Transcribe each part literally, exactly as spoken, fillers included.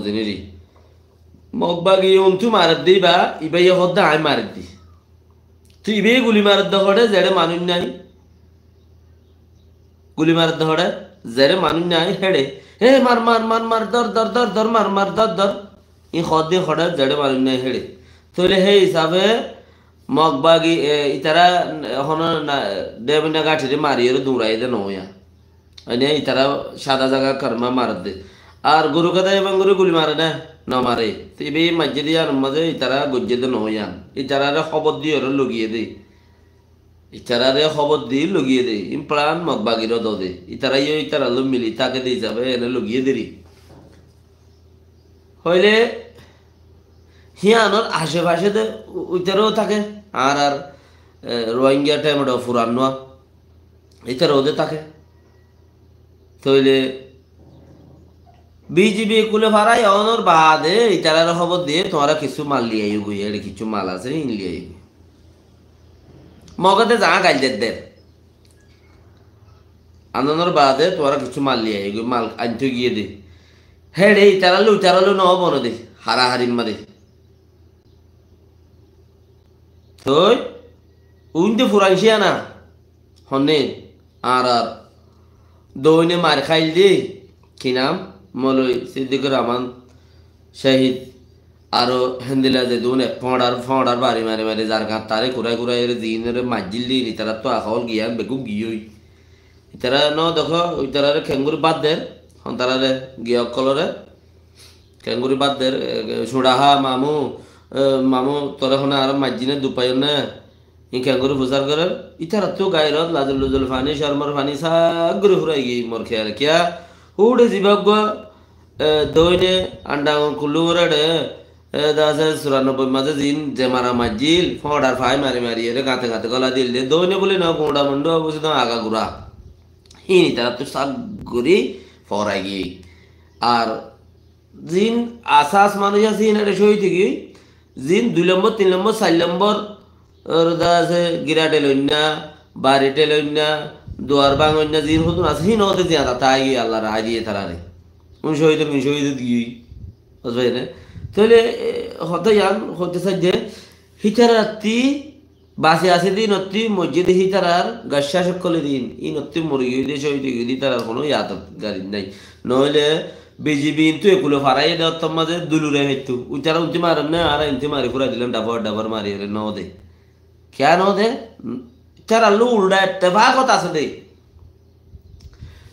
zenirí. Mog bagi untú maredde íba, íbaye hoódde aññí mareddi. Toi íbaye guli maredde hoçé, zeçé manúic nái. Guli maredde hoçé, zeçé manúic nái héçe. E mar, mar, mar, mar, dór, dór, dór, dór, mar, mar, dór, dór. Ín hoódde hoçé, zeçé manúic nái héçe. Tóile hé isafe Mog bagi, e, itará, e, hono na, debinna gañthire mariyóre duñraiyé de noóiya. Ene itará sada zaga karma maredde. Ar goru keda ebang gorí guli mare né? Nomare. Te ibe masjid iyanor mazé itará goijjé de noó iyan. Itaráre hóbor diyóre logiyé de. Itaráre hóbor di logiyé de. Ín plan Mog bagiró dode. Itará yó itará loi mili táke de hísabe ene logiyé deri. Hoile híyanor ace-face de u-, uitaró táke. Añárar, e, Rohingya temedho furan nuwa. Itará ode táke. Tóile B G B kule farai onor baade itarare hóbor diye, tuáñra kissú mal liyaiyó goi, ere kissú mal asé, in liyaiyó goi. Mogede zañá gail der der. Anonor baade tuáñra kissú mal liyaiyó goi, mal aintó giyé de. Héçe itaralló, itaralló no bone de, haraharir maze. Toi, uinde furan ciyana. Honne, añárar doine mair háil de, ki nam? Moloi Siddikur Rahman Cahid, aró héndilla zedún ek foñçar, foñçar bari mari mari zar gañt tare kurai kurai ere ziínore maijjíl de, itarattu akol giyan beggún giyói. Itara no dekó, itarare kengori bad der, hontarare giya okkolore, kengori bad der, e, e, cuñçaha mamu, e, mamu, tore hone añára maijjí ne, dupaiyó ne, Ín keéngori fusár gorér? Ítarattu gairot, lazul luzul faní, cormor faní sak gorí furai giyói mor kéyale. Kiyá? Uçe zibá uggúa, e, doine andha kullú goréde, e, de asé, curannobboi mazé ziín ze mara maijjíl, fóñçar fai mari mari ere gañte gañte gola dil de, doine buli noó, guñça mundu, buzi no, aga gura. Híin ítarattu sak gorí forai giyói. Ar Zin asas manúic asé, híin ere cóhid ói giyói. Zin dui lombor, tin lombor, sair lombor, or de asé, gira theloinna, bari theloinna, duar báñgoinna, zin hodún asé, híin óde ziyada tái giyói, Allar raái diye tarare. Un cóhid ór, un cóhid ói giyói. Buzí faijjó né? Tóile, e, hotá yián hoité saijjí, hítarattí Basi asé de ínottí moijjé de hítarar gaccác ókkolor ín, ínottí mori giyói de, cóhid ói giyói de, hítarar honó yadgari nái. Noóile B G B íntú ekule faraiyé de ottór mazé dulure faittó. Uitará untí marer né, añára íntí mari furai dilam, dhafor dhafor mari ere noó de. Kiyá noó de? Ítaralló uldha ettefakot asé de.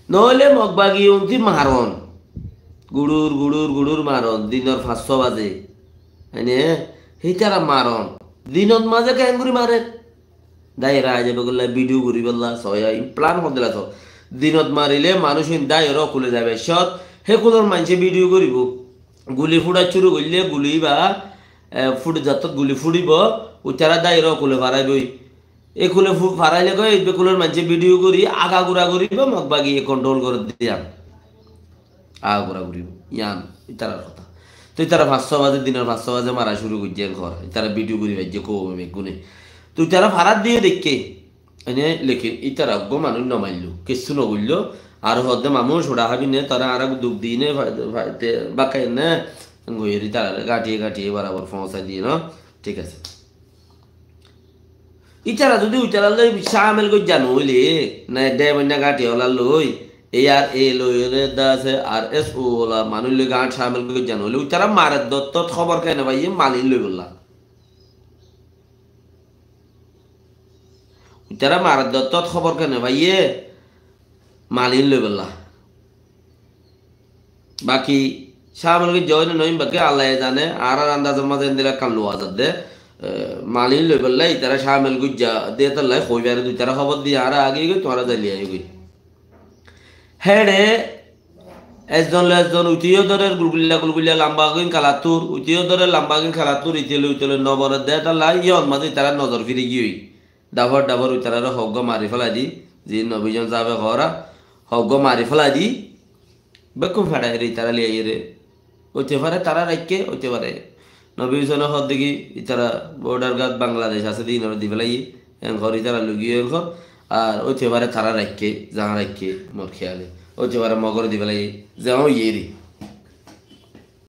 Noóile Mog bagi untí maron. Guçur, guçur, guçur maron. Dinor fañs só baze. Aine, hítara maron. Dinot mazé keéngori marer? Daiyera aizabólla, bidhiyo goríbolla, soya, in plan hoddila so. Dinot marile manúic in daiyera kule zaibo. Cót, hé kulor maincé bidhiyo goríbo. Guli fuçá cúru goille, guli íba, e, fuçi zattót guli fuçíbo, uitará daiyera kule faraiboi. E kule fu-, faraile goi, ibbe kulor maincé bidhiyo gorí, agagura goríbo, Mog bagiye kontrol gorí diyan. Agagura goríbo. Yián, ítarar hotá. Toi ítara fañs só baze, dinor fañs só baze mara cúru goijjé en hor. Ítara bidhiyo gorí faijjé koume beggúne. Toi ítara farar diye deikké. Ene, lekin ítara uggúa manúic no maillo. Kessú no goillo. Ar hodde mamu, cuça hábi ne, tore añára duk di ne, fa-, fa-, te, bákka ne, goiyóre ítarare gañthiye gañthiye barabor foóñsai diye no. Thík asé. Ítara zudi uitarallói camel goijja noóile, na dhem oinna gañthi olar lói, A R A lói, ore da asé, R S O ola manúic lói gañth camel goijja noóile, uitara marer dottót hóbor kene faiyé, malin lóibolla. Uitara marer dottót hóbor kene faiyé, malin lóibolla. Baki camel goijja óine noóin baki Allaye zane, añárar andazor mazé endilla ekkán luwa zadde, e, malin loibolla ítara camel goijja de tolla hoi fare, duitara hóbor di añára agi goi, tuáñra zai loi aigoi. Héçe ezzon loi ezzon uite yó dórer, gulgulla gulgulla lamba gin kalattur, uite yó dórer lamba gin kalattur, ite loi uite loi no bone de tolla, yían mazé ítara nozor firi giyói. Dhafor dhafor uitarare hoggúa mari félai di, ziín Nobi zon sábe hoóra, hoggúa mari félai di, bekkún feçai re ítara loi aiyére. Óite fare tará raikké, óite fare. Nobi zone hoódde ki, ítara border guard Bangladec asé de, ínore di félaiye, en hor ítara loi giyé en hor, ar óite fare tará raikké, zañá raikké, mor kéyale. Óite fare Mogore di félaiye, zañá óiyere.